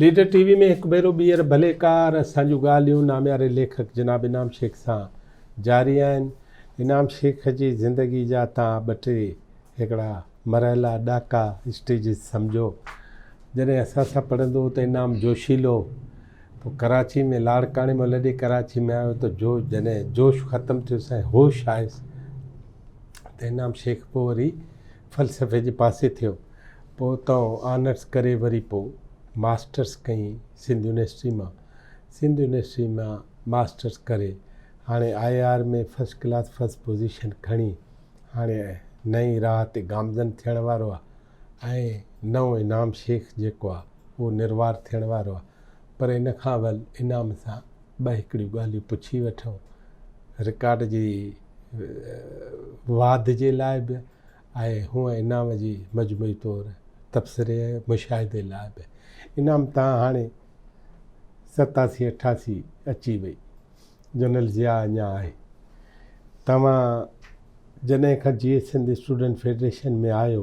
Leader ٽي V ۾ هڪ ڀيرو ٻيهر ڀليڪار اسان جون ڳالهيون نامياري ليکڪ جناب انعام شيخ سان جاري آهن. انعام شيخ جي زندگي جا تان ٻه ٽي هڪڙا مرحلا ڏاڪا اسٽيجز سمجهو. جڏهن اسان سان پڙهندو هو ته انعام جوشيلو هو. پوء ڪراچي ۾ لاڙڪاڻي مان لڏي ڪراچي ۾ آيو ته جوش جڏهن جوش ختم ٿيس ۽ هوش آيس ته انعام شيخ پوء وري فلسفي جي پاسي ٿيو. پوء اتان آنرس ڪري وري پوء ماسٽرس ڪئين سنڌ يونيورسٽي مان. سنڌ يونيورسٽي مان ماسٽرس ڪري هاڻي I R ۾ first class first position کڻي هاڻي نئين راهه تي گامزن ٿيڻ وارو آ ۽ نئون انعام شيخ جيڪو آ اهو نروار ٿيڻ وارو آ پر ان کان اول انعام سان ٻه هڪڙيون ڳالهيون پڇي وٺون رڪارڊ جي واڌ جي لاء به ۽ هونء انعام جي مجموعي طور تبصري ۽ مشاهدي لاء به. انعام تان هاڻي 87 88 اچي وئي. جنرل ضياء اڃا آهي. توهان جڏهن کان جيئي سنڌ اسٽوڊنٽ فيڊريشن ۾ آيو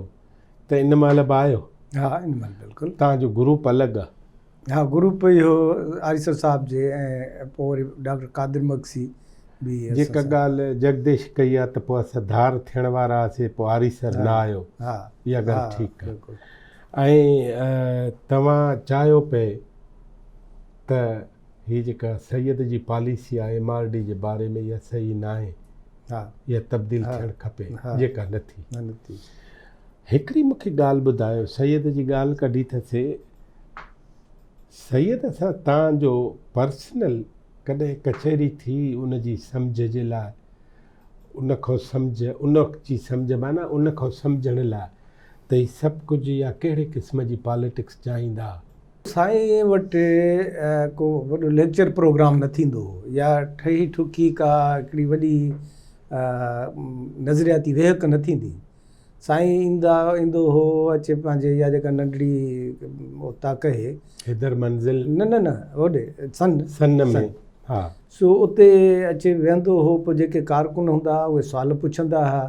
ته ان مهل به آيو؟ ها ان مهل بلڪل. توهان جو گروپ الڳ آ؟ ها گروپ اهو آريسر صاحب جي ۽ پوء وري ڊاڪٽر قادر مگسي به اسان جيڪا سان. ڳالهه جڳديش ڪئي آ ته پوء اسان ڌار ٿيڻ وارا هئاسي پوء آريسر نه آيو ها اها ڳالهه ها ٺيڪ آ. بلڪل. ۽ توهان چاهيو پئي ته هي جيڪا سيد جي پاليسي آ ايم آر ڊي جي باري ۾ اها صحيح ناهي ها اها تبديل ها ٿيڻ کپي ها جيڪا نه ٿي. نه ٿي. هڪڙي مون کي ڳالهه ٻڌايو، سيد جي ڳالهه ڪڍي ٿسي، سيد سان تان جو پرسنل ڪڏهن ڪچهري ٿي ان جي سمجهه جي لاء، ان کان سمجهه، ان جي سمجهه معنيٰ ان کان سمجهڻ لاء ته هي سڀ ڪجهه يا ڪهڙي قسم جي پاليٽڪس چاهيندا؟ سائين وٽ ڪو وڏو ليڪچر پروگرام نه ٿيندو هو يا ٺهي ٺڪي ڪا هڪڙي وڏي نظرياتي ويهڪ نه ٿيندي. سائين ايندا ايندو هو اچي پنهنجي اها جيڪا ننڍڙي اوطاق اهي. حيدر منزل. نه نه نه هوڏي سن. سن ۾ ها. سو اتي اچي ويهندو هو پوء جيڪي ڪارڪن هوندا ها اهي سوال پڇندا ها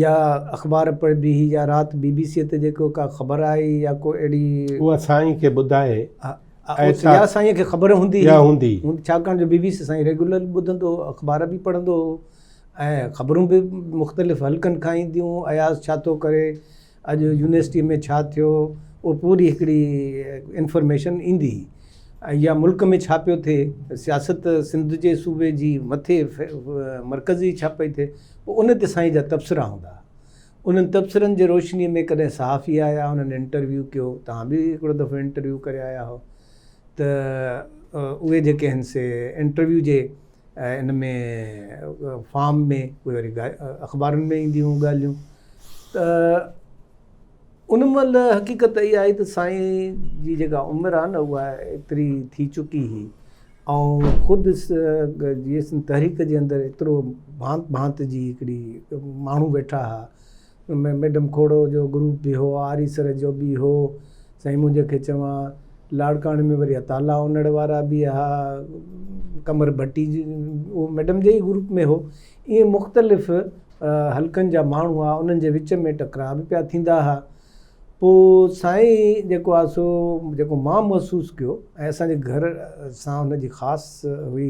يا اخبار پڙهبي هئي يا رات بي بي سي تي جيڪو ڪا خبر آئي يا ڪو اهڙي. اها سائين کي ٻڌائي يا سائين کي خبر هوندي هئي. هوندي هئي. ڇاڪاڻ جو بي بي سي سائين ريگيولر ٻڌندو هو اخبار به پڙهندو هو. ۽ خبرون به مختلف حلقن کان اينديون اياز ڇا ٿو ڪري اڄ يونيورسٽي ۾ ڇا ٿيو اهو پوري هڪڙي انفارميشن ايندي هئي ۽ يا ملڪ ۾ ڇا پيو ٿئي سياست سنڌ جي صوبي جي مٿي مرڪزي ڇا پئي ٿئي پوء ان تي سائين جا تبصرا هوندا انهن تبصرن جي روشني ۾ ڪڏهن صحافي آيا انهن انٽرويو ڪيو توهان به هڪڙو دفعو انٽرويو ڪري آيا هو ته اهي جيڪي آهن سي انٽرويو جي ۽ ان ۾ فارم ۾ اهي وري اخبارن ۾ اينديون هيون ڳالهيون ته ان مهل حقيقت اها آهي ته سائين جي جيڪا عمر آهي نه اها ايتري ٿي چڪي هئي ۽ خود جي ايس تحريڪ جي اندر ايترو ڀانت ڀانت جي هڪڙي ماڻهو ويٺا هئا ان ۾ ميڊم کوڙو جو گروپ به هو، آريسر جو به هو، سائين منهنجي کي چوان لاڙڪاڻي ۾ وري عطاالله انڙ وارا به ها، قمر ڀٽي اهو ميڊم جي ئي گروپ ۾ هو، ائين مختلف حلقن جا ماڻهو هئا، انهن جي وچ ۾ ٽڪراء به پيا ٿيندا ها. پوء سائين جيڪو آهي سو جيڪو مان محسوس ڪيو ۽ اسان جي گهر سان هن جي خاص هئي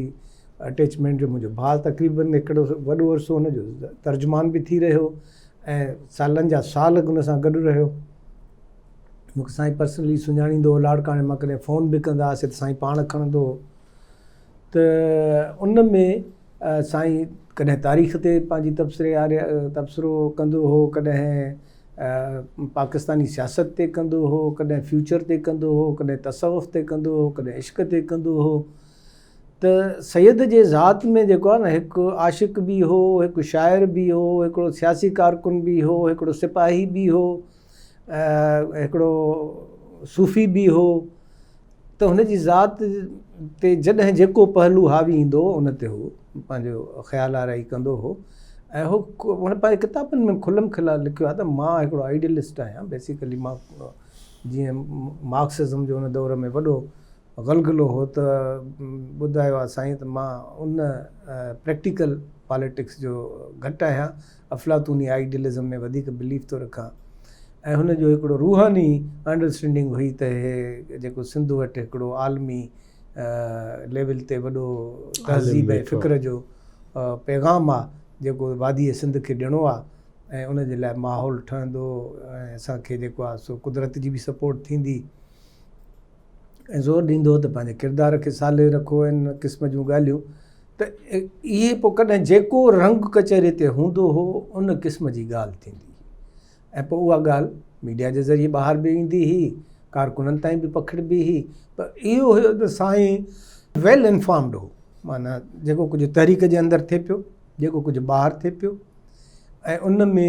اٽيچمينٽ جو منهنجو ڀاء تقريبن هڪڙو وڏو عرصو هن جو ترجمان به ٿي رهيو ۽ سالن جا سال هن سان گڏ رهيو مون کي سائين پرسنلي سڃاڻيندو هو لاڙڪاڻي مان ڪڏهن فون به ڪندا هئاسي ته سائين پاڻ کڻندو هو ته ان ۾ سائين ڪڏهن تاريخ تي پنهنجي تبصري تبصرو ڪندو هو ڪڏهن پاڪستاني سياست تي ڪندو هو ڪڏهن فيوچر تي ڪندو هو ڪڏهن تصوف تي ڪندو هو ڪڏهن عشق تي ڪندو هو ته سيد جي ذات ۾ جيڪو آهي نه هڪ عاشق به هو هڪ شاعر به هو هڪڙو سياسي ڪارڪن به هو هڪڙو سپاهي به هو هڪڙو صوفي به هو ته هن جي ذات تي جڏهن جيڪو پهلو حاوي ايندو هو ان تي هو پنهنجو خيال آرائي ڪندو هو ۽ هو هن پنهنجي ڪتابن ۾ کلم کلا لکيو آهي ته مان هڪڙو آئيڊيلسٽ آهيان بيسيڪلي مان جيئن مارڪسزم جو ان دور ۾ وڏو غلغلو هو ته ٻڌايو آهي سائين ته مان ان پريڪٽيڪل پاليٽڪس جو گهٽ آهيان افلاطوني آئيڊيلزم ۾ وڌيڪ بليف ٿو رکان. ۽ هن جو هڪڙو روحاني انڊرسٽينڊنگ هئي ته هي جيڪو سنڌ وٽ هڪڙو عالمي ليول تي وڏو تهذيب ۽ فڪر جو پيغام آ جيڪو واديء سنڌ کي ڏيڻو آ ۽ ان جي لاء ماحول ٺهندو ۽ اسان کي جيڪو آ سو قدرت جي به سپورٽ ٿيندي ۽ زور ڏيندو هو ته پنهنجي ڪردار کي صالح رکو ان قسم جون ڳالهيون ته اهي پوء ڪڏهن جيڪو رنگ ڪچهري تي هوندو هو ان قسم جي ڳالهه ٿيندي هئي ۽ پوء اها ڳالهه ميڊيا جي ذريعي ٻاهر به ايندي هئي ڪارڪنن تائين به پکڙبي هئي پر اهو هيو ته سائين ويل انفارمڊ هو معنيٰ جيڪو ڪجهه تحريڪ جي اندر ٿئي پيو جيڪو ڪجهه ٻاهر ٿئي پيو ۽ ان ۾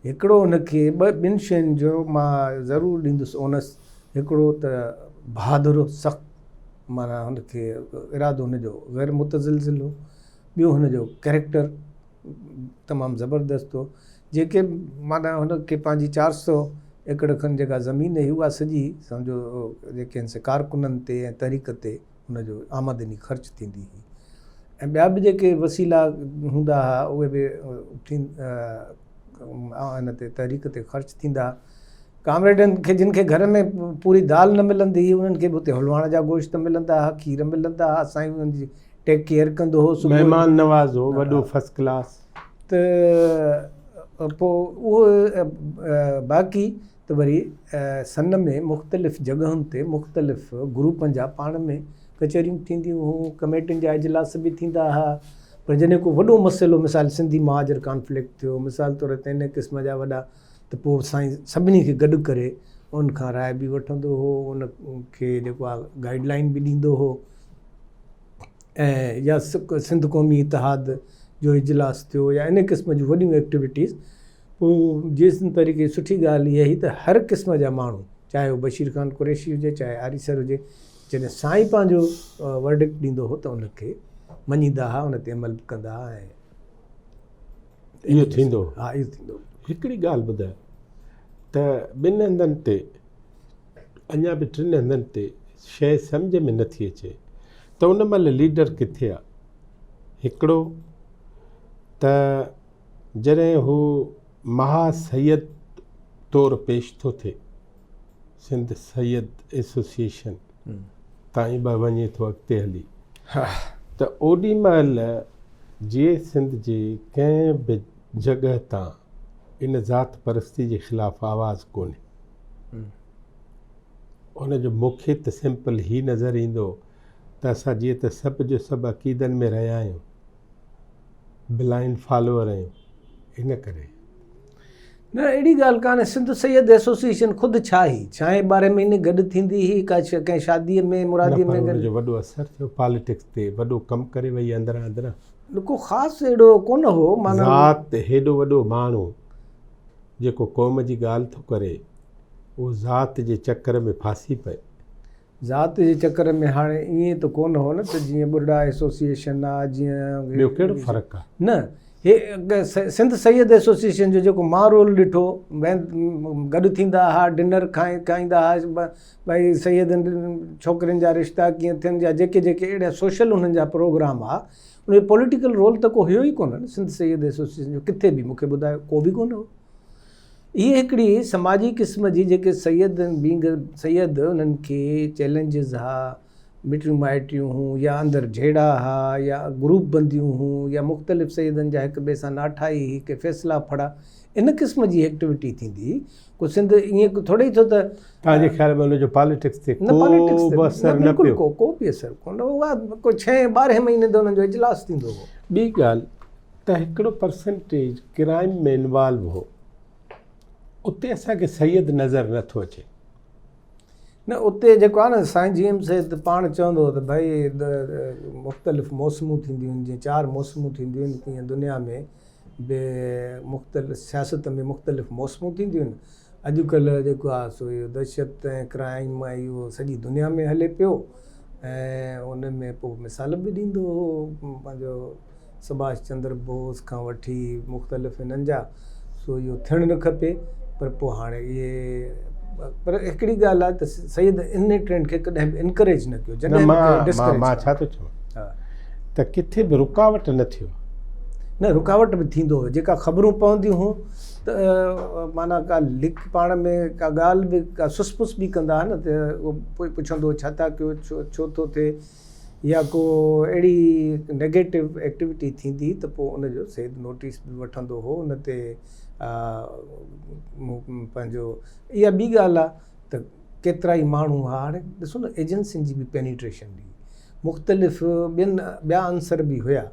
هڪڙو ان کي ٻه ٻن شين جو مان ضرور ڏيندس اونس هڪڙو ته بهادر سخت معنيٰ هن کي ارادو هن جو غير متزلزل هو ٻيو هن جو ڪريڪٽر تمام زبردست هو جيڪي معنيٰ هن کي پنهنجي 400 ايڪڙ کن جيڪا زمين هئي اها سڄي سمجهو جيڪي آهن سي ڪارڪنن تي ۽ تحريڪ تي ان جو آمدني خرچ ٿيندي هئي ۽ ٻيا به جيڪي وسيلا هوندا هئا اهي به ان تي تحريڪ تي خرچ ٿيندا هئا. ڪامريڊن کي جن کي گهر ۾ پوري دال نه ملندي هئي انهن کي به اتي حلواڻ جا گوشت ملندا هئا، کير ملندا هئا، سائين انهن جي ٽيڪ ڪيئر ڪندو هو. مهمان نواز هو وڏو فرسٽ ڪلاس. ته پوء اهو باقي ته وري سن ۾ مختلف جڳهن تي مختلف گروپن جا پاڻ ۾ ڪچهريون ٿينديون هيون، ڪميٽين جا اجلاس به ٿيندا ها پر جڏهن ڪو وڏو مسئلو مثال سنڌي مهاجر ڪانفلڪٽ ٿيو مثال طور تي ان قسم جا وڏا ته پوء سائين سڀني کي گڏ ڪري ان کان راء به وٺندو هو ان کي جيڪو آهي گائيڊ لائين به ڏيندو هو ۽ يا سنڌ قومي اتحاد جو اجلاس ٿيو يا ان قسم جون وڏيون ايڪٽيوٽيز پوء جيسين طريقي سٺي ڳالهه اها هئي ته هر قسم جا ماڻهو چاهي هو بشير خان قريشي هجي چاهي آريسر هجي جڏهن سائين پنهنجو ورڊڪٽ ڏيندو هو ته ان کي مڃيندا هئا ان تي عمل به ڪندا هئا ۽ اهو ٿيندو ها اهو ٿيندو. هڪڙي ڳالهه ٻڌاء ته ٻن هنڌن تي اڃا به ٽن هنڌن تي شيء سمجهه ۾ نٿي اچي ته ان مهل ليڊر ڪٿي آ هڪڙو ته جڏهن هو مها سيد طور پيش ٿو ٿئي، سنڌ سيد ايسوسيئيشن تائين به وڃي ٿو اڳتي هلي ته اوڏي مهل جيئي سنڌ جي ڪنهن به جڳهه تان ان ذات پرستي جي خلاف آواز ڪونهي. ان جو مون کي ته سمپل هي نظر ايندو ته اسان جيئن ته سڀ جو سڀ عقيدن ۾ رهيا آهيون، بلائنڊ فالوور آهيون ان ڪري. نه اهڙي ڳالهه ڪانهي سنڌ سيد ايسوسيئيشن خود ڇا هئي ڇاهين ٻارهين مهيني گڏ ٿيندي هئي ڪا ڪنهن شاديء ۾ مراديء ۾ گڏ. ان جو وڏو اثر ٿيو پاليٽڪس تي وڏو ڪم ڪري وئي اندران اندران. ڪو خاص اهڙو ڪونه هو معنيٰ. ذات هيڏو وڏو ماڻهو جيڪو قوم جي ڳالهه ٿو ڪري اهو ذات جي چڪر ۾ ڦاسي پئي. ذات جي چڪر ۾ هاڻي ائين ته ڪونه هو نه ته جيئن ٻرڙا ايسوسيئيشن آ جيئن ٻيو ڪهڙو فرق آ؟ نه هي سنڌ سيد ايسوسيئيشن جو جيڪو مان رول ڏٺو گڏ ٿيندا ها ڊنر کائيندا ها ڀائي سيدن ڇوڪرين جا رشتا ڪيئن ٿين يا جيڪي جيڪي اهڙا سوشل انهن جا پروگرام ها ان جو پوليٽيڪل رول ته ڪو هيو ئي ڪونه نه سنڌ سيد ايسوسيئيشن جو ڪٿي به مونکي ٻڌايو ڪو به ڪونه هو. هيء هڪڙي سماجي قسم جي جيڪي سيد بينگ سيد انهن کي چئلينجز ها، مٽيون مائٽيون هون يا اندر جهيڙا ها يا گروپ بنديون هون يا مختلف سيدن جا هڪ ٻئي سان ناٺائي هئي ڪي فيصلا ڦڙا ان قسم جي ايڪٽيوٽي ٿيندي هئي ڪو سنڌ ائين ٿوري ئي ٿو ته توهان جي خيال ۾ ان جو پاليٽڪس تي ڪو به اثر نه پيو؟ ڪو به اثر ڪونه اها ڪو ڇهين ٻارهين مهيني تي انهن جو اجلاس ٿيندو هو. ٻي ڳالهه ته هڪڙو پرسنٽيج ڪرائيم ۾ انوالو هو اتي اسان کي سيد نظر نه ٿو اچي. نه اتي جيڪو آهي نه سائين جي ايم سيد پاڻ چوندو هو ته ڀائي مختلف موسمون ٿينديون آهن جيئن چار موسمون ٿينديون آهن تيئن دنيا ۾ به مختلف سياست ۾ مختلف موسمون ٿينديون آهن اڄڪلهه جيڪو آهي سو اهو دهشت ۽ ڪرائيم ۽ اهو سڄي دنيا ۾ هلي پيو ۽ ان ۾ پوء مثال به ڏيندو هو پنهنجو سڀاش چندر بوس کان وٺي مختلف هنن جا سو اهو ٿيڻ نه کپي پر پوء هاڻي اهي پر هڪڙي ڳالهه آهي ته سيد ان ٽرينڊ کي ڪڏهن به انڪريج نه ڪيو جڏهن به ڊسڪريج مان ڇا ٿو چوان ته ڪٿي به رڪاوٽ نه ٿيو نه رڪاوٽ به ٿيندو هو جيڪا خبرون پونديون هيون ته ته معنيٰ ڪا لڪ پاڻ ۾ ڪا ڳالهه به ڪا سس پس به ڪندا ها نه ته پوء پڇندو هو ڇا ٿا ڪيو ڇو ڇو ٿو ٿئي يا ڪو اهڙي نيگيٽو ايڪٽيوٽي ٿيندي ته پوء ان جو سيد نوٽيس به وٺندو هو ان تي پنهنجو اها ٻي ڳالهه آهي ته ڪيترائي ماڻهو هئا هاڻي ڏسو نه ايجنسين جي به پينيٽريشن هئي مختلف ٻين ٻيا عنصر به هيا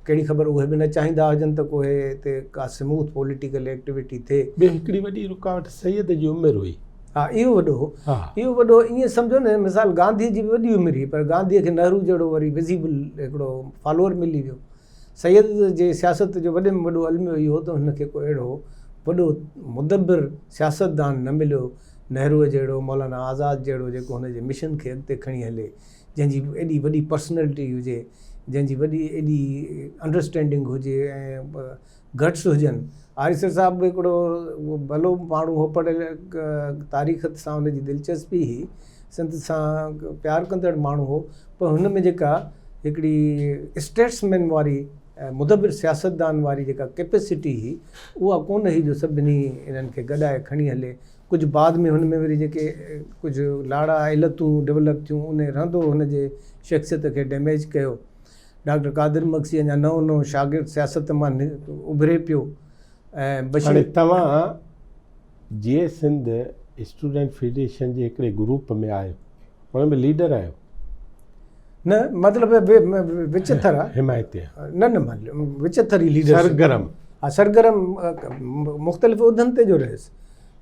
ڪهڙي خبر اهي به نه چاهيندا هجن ته ڪو هتي ڪا سموٿ پوليٽيڪل ايڪٽيوٽي ٿئي. ٻي هڪڙي وڏي رڪاوٽ سيد جي عمر هئي. ها اهو وڏو هو. اهو وڏو ائين سمجهو نه مثال گانڌي جي به وڏي عمر هئي پر گانڌي کي نهرو جهڙو وري وزيبل هڪڙو فالوور ملي ويو. سيد جي سياست جو وڏي ۾ وڏو الميو اهو هو ته هن کي ڪو اهڙو وڏو مدبر سياستدان نه مليو، نهروء جهڙو، مولانا آزاد جهڙو جيڪو هن جي مشن کي اڳتي کڻي هلي، جنهن جي ايڏي وڏي پرسنلٽي هجي، جنهن جي وڏي ايڏي انڊرسٽينڊنگ هجي ۽ گٽس هجن. آريسر صاحب به هڪڙو ڀلو ماڻهو هو، پڙهيل تاريخ سان هن جي دلچسپي هئي، سنڌ سان پيار ڪندڙ ماڻهو هو، پر هن ۾ جيڪا هڪڙي اسٽيٽسمين واري مدبر سياستدان واري جيڪا ڪيپيسٽي هئي اها ڪونه هئي جو سڀني انهن کي گڏائي کڻي هلي. ڪجهه بعد ۾ هن ۾ وري جيڪي ڪجهه لاڙا علتون ڊولپ ٿيون انهي رهندو هن جي شخصيت کي ڊيميج ڪيو. ڊاڪٽر قادر مگسي اڃا نئون نئون شاگرد سياست مان اڀري پيو ۽ بشير. هاڻي توهان جيئي سنڌ اسٽوڊنٽ فيڊريشن جي هڪڙي گروپ ۾ آهيو ان ۾ ليڊر آهيو؟ نه مطلب وچٿر آ. حمايتي آ. نه نه وچٿر ئي ليڊر. سرگرم. ها سرگرم مختلف عهدن تي جو رهيس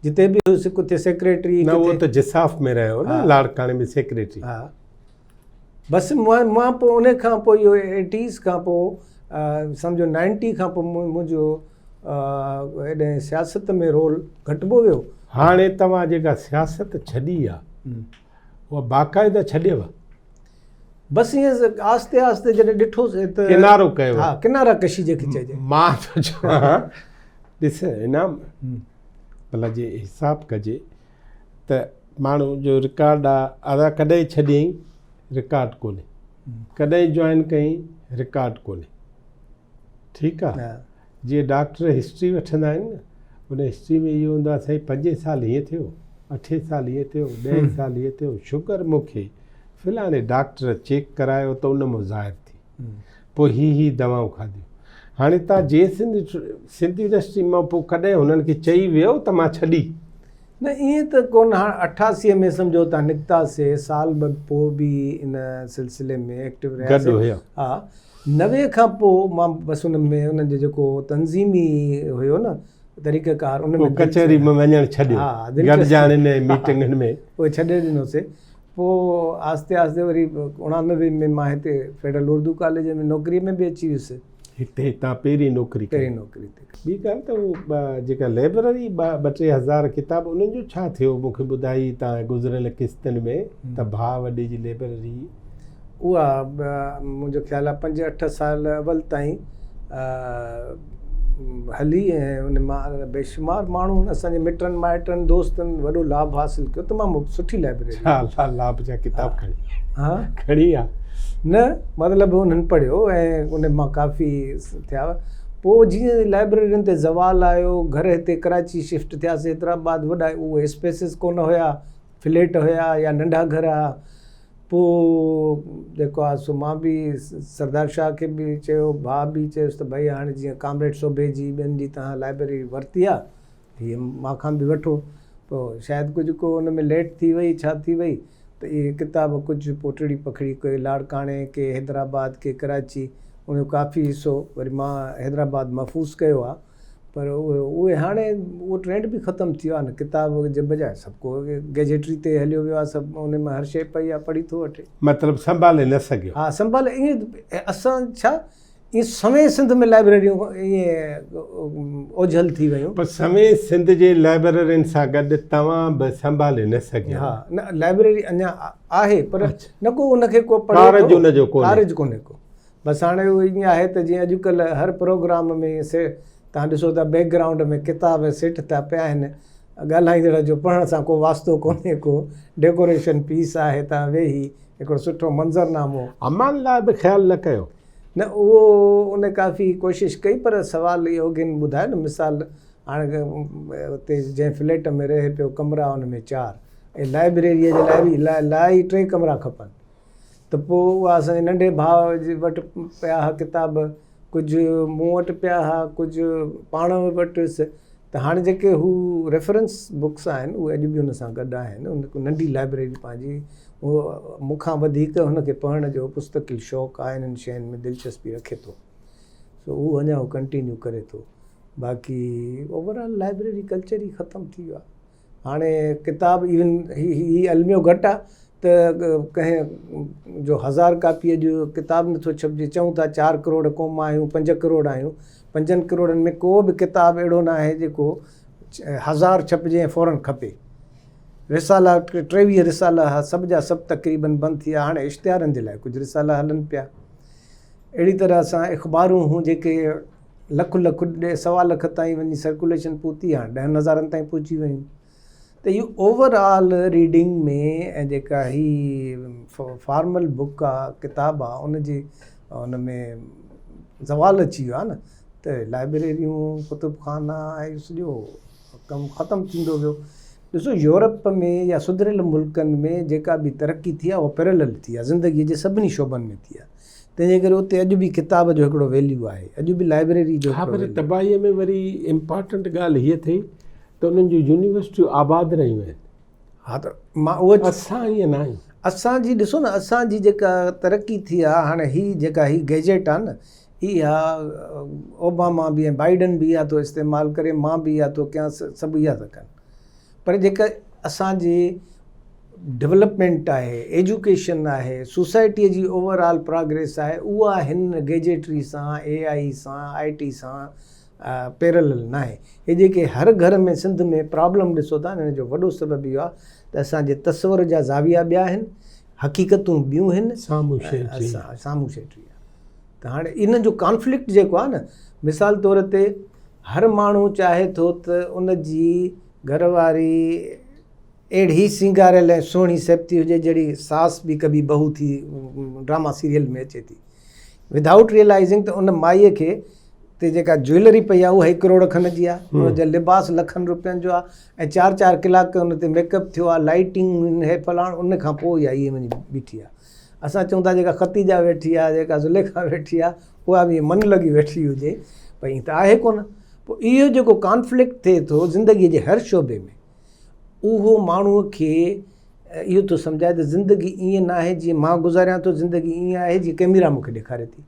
جتي به هيس ڪٿي سيڪريٽري. نه اهو ته جساف ۾ رهيو نه لاڙڪاڻي ۾ سيڪريٽري. ها بس مان پوء ان کان پوء اهو ايٽيز کان پوء سمجهو نائنٽي کان پوء منهنجو ايڏي سياست ۾ رول گهٽبو ويو. هاڻي توهان جيڪا سياست ڇڏي آ اها باقاعده ڇڏيو؟ بس ائين آهستي آهستي جڏهن ڏٺوسي ته ڪنارو ڪيو. ها ڪنارا ڪشي جيڪي چئجي. مان ٿو چوان ڏس انعام ڀلا جي حساب ڪجي ته ماڻهو جو رڪارڊ آ ادا ڪڏهن ڇڏيائين رڪارڊ ڪونهي ڪڏهن جوائن ڪيائين رڪارڊ ڪونهي ٺيڪ آ جيئن ڊاڪٽر هسٽري وٺندا آهن نه ان هسٽري ۾ اهو هوندو آ سائين پنجين سال هيئن ٿيو اٺين سال هيئن ٿيو ڏهين سال هيئن ٿيو شگر مون کي فلاڻي ڊاڪٽر چيڪ ڪرايو ته ان مان ظاهر ٿي پوء هي هي دوائون کاڌيون هاڻي تان جي سنڌ سنڌ يونيورسٽي مان پوء ڪڏهن هنن کي چئي ويو ته مان ڇڏي. نه ائين ته ڪونه هاڻ 88 ۾ سمجهو تان نڪتاسي سال ٻه پوء به ان سلسلي ۾ ايڪٽو رهياسي گڏ هيا. ها 90 کان پوء مان بس ان ۾ انهن جو جيڪو تنظيمي هيو نه طريقه ڪار ان ۾ ڪچهري ۾ وڃڻ ڇڏيو گڏجاڻين ۽ ميٽنگن ۾ اهي ڇڏي ڏنوسي پوء آهستي آهستي وري 89 ۾ مان هتي فيڊرل اردو ڪاليج ۾ نوڪري ۾ به اچي ويس. هتي هتان پهرين نوڪري ڪئي. پهرين نوڪري هتي ڪئي. ٻي ڳالهه ته هو جيڪا لئبرري ٻه ٽي هزار ڪتاب انهن جو ڇا ٿيو مون کي ٻڌائي تان گذريل قسطن ۾ ته ڀاء وڏي جي لئبرري. اها منهنجو خيال آهي پنج اٺ سال اول تائين هلي ۽ ان مان بيشمار ماڻهن اسان جي مٽن مائٽن دوستن وڏو لاڀ حاصل ڪيو تمام سٺي لائبريري ڇا لاڀ جا ڪتاب کڻي ها کڻي آ نه مطلب انهن پڙهيو ۽ ان مان ڪافي ٿيا پوء جيئن لائبريرين تي زوال آيو گهر هتي ڪراچي شفٽ ٿياسي حيدرآباد وڏا اهي اسپيسز ڪونه هيا فليٽ هيا يا ننڍا گهر هئا پوء جيڪو آهي سو مان به سردار شاهه کي به چيو، ڀاء به چيس ته ڀئي هاڻي جيئن ڪامريڊ سوڀي جي ٻين جي توهان لائبريري ورتي آهي هيء مان کان به وٺو. پوء شايد ڪجهه ڪو ان ۾ ليٽ ٿي وئي ڇا ٿي وئي ته اهي ڪتاب ڪجهه پوء ٽڙي پکڙي ڪي لاڙڪاڻي ڪي حيدرآباد ڪي ڪراچي ان جو ڪافي حصو وري مان حيدرآباد محفوظ ڪيو آهي. پر اهي هاڻي اهو ٽرينڊ به ختم ٿي ويو آهي نه ڪتاب جي بجاء سڀ ڪو گيجيٽري تي هليو ويو آهي سڀ ان ۾ هر شيء پئي آهي پڙهي ٿو وٺي. مطلب سنڀالي نه سگهيو. ها سنڀالي ائين اسان ڇا ائين سوين سنڌ ۾ لائبريريون ائين اوجهل ٿي ويون. پر سوين سنڌ جي لائبريرين سان گڏ توهان به سنڀالي نه سگهيا. ها نه لائبريري اڃا آهي پر نه ڪو ان کي ڪو پڙهي ٿو. ڪارج ان جو ڪونهي. ڪارج ڪونهي ڪو. بس هاڻي اهو ائين آهي ته جيئن اڄڪلهه هر پروگرام ۾ سي توهان ڏسو ٿا بيڪ گرائونڊ ۾ ڪتاب ۽ سيٽ ٿيا پيا آهن ڳالهائيندڙ جو پڙهڻ سان ڪو واسطو ڪونهي ڪو ڊيڪوريشن پيس آهي توهان ويهي هڪڙو سٺو منظرنامو. امان لاء به خيال نه ڪيو. نه اهو ان ڪافي ڪوشش ڪئي پر سوال اهو گين ٻڌايو نه مثال. هاڻي اتي جنهن فليٽ ۾ رهي پيو ڪمرا ان ۾ چار ۽ لائبريريء جي لاء به لاء ئي ٽي ڪمرا کپن ته پوء اها اسان جي ننڍي ڀاء جي وٽ پيا ها ڪتاب ڪجهه مون وٽ پيا ها ڪجهه پاڻ وٽ هيس ته هاڻي جيڪي هو ريفرنس بڪس آهن اهي اڄ به هن سان گڏ آهن ان ننڍي لائبريري پنهنجي اهو مون کان وڌيڪ هن کي پڙهڻ جو مستقل شوق آهي انهن شين ۾ دلچسپي رکي ٿو سو اهو اڃا هو ڪنٽينيو ڪري ٿو باقي اوور آل لائبريري ڪلچر ئي ختم ٿي ويو آهي هاڻي ڪتاب ايون هي هي الميو گهٽ آهي ته ڪنهن جو هزار ڪاپيء جو ڪتاب نٿو ڇپجي چئون ٿا چار ڪروڙ قوم آهيون پنج ڪروڙ آهيون پنجن ڪروڙن ۾ ڪو به ڪتاب اهڙو نه آهي جيڪو هزار ڇپجي ۽ فورن کپي رسالا 23 رسالا ها سڀ جا سڀ تقريبن بند ٿي ويا هاڻي اشتهارن جي لاء ڪجهه رسالا هلن پيا اهڙي طرح سان اخبارون هون جيڪي لک لک ڏي سوا لک تائين وڃي سرڪوليشن پهتي هاڻي ڏهن هزارن تائين پهچي ويون ته اهو اوور آل ريڊنگ ۾ ۽ جيڪا هي فارمل بڪ آ ڪتاب آ ان جي ان ۾ زوال اچي ويو آ نه ته لائبريريون ڪتب خانا ۽ سڄو ڪم ختم ٿيندو ويو ڏسو يورپ ۾ يا سڌريل ملڪن ۾ جيڪا به ترقي ٿي آ اها پيرلل ٿي آ زندگي جي سڀني شعبن ۾ ٿي آ تنهن جي ڪري اتي اڄ به ڪتاب جو هڪڙو ويليو آهي اڄ به لائبريري جو ها پر تباهيء ۾ وري امپارٽنٽ ڳالهه هيء ٿئي ته انهن جون يونيورسٽيون آباد رهيون آهن. ها ته مان اهو اسان ائين نه آهيون. اسان جي ڏسو نه اسان جي جيڪا ترقي ٿي آهي هاڻي هي جيڪا هي گيجيٽ آهي نه اها اوباما به ۽ بائيڊن به اها ٿو استعمال ڪري مان به اها ٿو ڪيان سڀ اها ٿا ڪن پر جيڪا اسان جي ڊولپمينٽ آهي، ايجوڪيشن آهي، سوسائٽيء جي اوور آل پراگريس آهي اها هن گيجيٽري سان، اي آء سان، آء ٽي سان پيرلل ناهي. هي جيڪي هر گهر ۾ سنڌ ۾ پرابلم ڏسو ٿا ان جو وڏو سبب اهو آهي ته اسان جي تصور جا زاويا ٻيا آهن، حقيقتون ٻيون آهن، سامهون شيء ٽي. سامهون شيء ٽي آهي. ته هاڻي ان جو ڪانفلڪٽ جيڪو آهي نه مثال طور تي هر ماڻهو چاهي ٿو ته ان جي گهر واري اهڙي سينگاريل ۽ سهڻي سيبتي هجي جهڙي ساس به ڪڀي بهو ٿي ڊراما سيريل ۾ اچي ٿي ودائوٽ ريئلائزنگ ته ان مائيء کي تي جيڪا جويلري پئي آهي اها هڪ ڪروڙ کن جي آهي ان جو لباس لکن روپين جو آهي ۽ چار چار ڪلاڪ ان تي ميڪ اپ ٿيو آهي لائٽنگ هي فلاڻ ان کان پوء اها ائين وڃي بيٺي آهي اسان چئون ٿا جيڪا خديجه ويٺي آهي جيڪا زليخا ويٺي آهي اها به من لڳي ويٺي هجي پر ائين ته آهي ڪونه پوء اهو جيڪو ڪانفلڪٽ ٿئي ٿو زندگيء جي هر شعبي ۾ اهو ماڻهوء کي اهو ٿو سمجهائي ته زندگي ائين ناهي جيئن مان گذاريان ٿو زندگي ائين آهي جيئن ڪئميرا مون کي ڏيکاري ٿي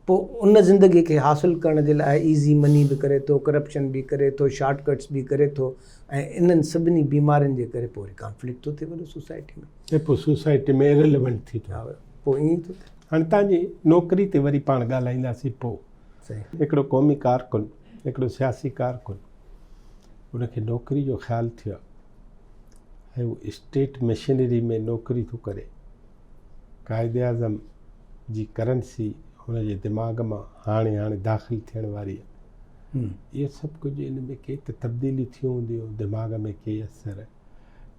پوء ان زندگي کي حاصل ڪرڻ جي لاء ايزي مني به ڪري ٿو ڪرپشن به ڪري ٿو شارٽ ڪٽس به ڪري ٿو ۽ انهن سڀني بيمارين جي ڪري پوء وري ڪانفلڪٽ ٿو ٿئي وڏو سوسائٽي ۾. ۽ پوء سوسائٽي ۾ اريليونٽ ٿي ٿو. ها پوء ائين ئي ٿو ٿئي. هاڻي توهان جي نوڪري تي وري پاڻ ڳالهائينداسين پوء. صحيح. هڪڙو قومي ڪارڪن، هڪڙو سياسي ڪارڪن، ان کي نوڪري جو خيال ٿيو ۽ هو اسٽيٽ مشنري ۾ نوڪري ٿو ڪري. قائد اعظم جي ڪرنسي هن جي دماغ مان هاڻي هاڻي داخل ٿيڻ واري آهي. اهو سڀ ڪجهه ان ۾ ڪي ته تبديليون ٿيون هونديون، دماغ ۾ ڪي اثر،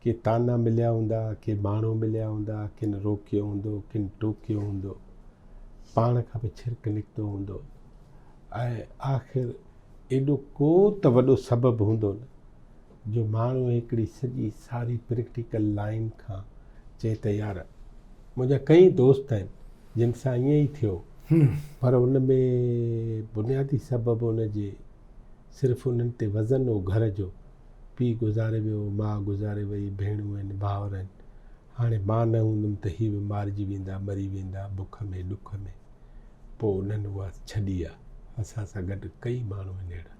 ڪي طعنا مليا هوندا، ڪي ماڻهو مليا هوندا، ڪن روڪيو هوندو، ڪن ٽوڪيو هوندو، پاڻ کان به ڇرڪ نڪتو هوندو ۽ آخر ايڏو ڪو ته وڏو سبب هوندو نه جو ماڻهو هڪڙي سڄي ساري پريڪٽيڪل لائين کان چئي ته يار منهنجا ڪئين دوست آهن جن سان ائين ئي ٿيو پر ان ۾ بنيادي سبب ان جي صرف انهن تي وزن هو گهر جو پيء گذاري ويو ماء گذاري وئي ڀيڻون آهن ڀائر آهن هاڻي مان نه هوندم ته هي به مارجي ويندا مري ويندا بک ۾ ڏک ۾ پوء انهن اها ڇڏي آ اسان سان گڏ ڪئي ماڻهو آهن اهڙا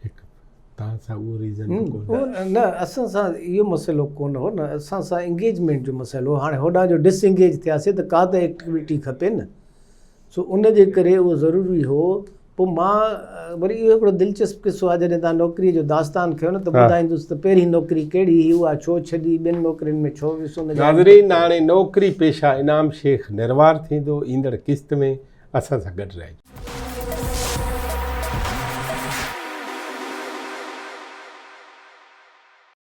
هڪ توهان سان اهو ريزن به ڪونه. نه اسان سان اهو مسئلو ڪونه هو نه اسان سان انگيجمينٽ جو مسئلو هو هاڻي هوڏانهن جو ڊس انگيج ٿياسي ته ڪا ته ايڪٽيوٽي کپي نه سو ان جي ڪري اهو ضروري هو پوء مان وري اهو هڪڙو دلچسپ قصو آهي جڏهن توهان نوڪري جو داستان کنيو نه ته ٻڌائيندس ته پهرين نوڪري ڪهڙي هئي اها ڇو ڇڏي ٻين نوڪرين ۾ ڇو ويس ان جا ناظرين هاڻي نوڪري پيشه انعام شيخ نروار ٿيندو ايندڙ قسط ۾ اسان سان گڏ رهجو.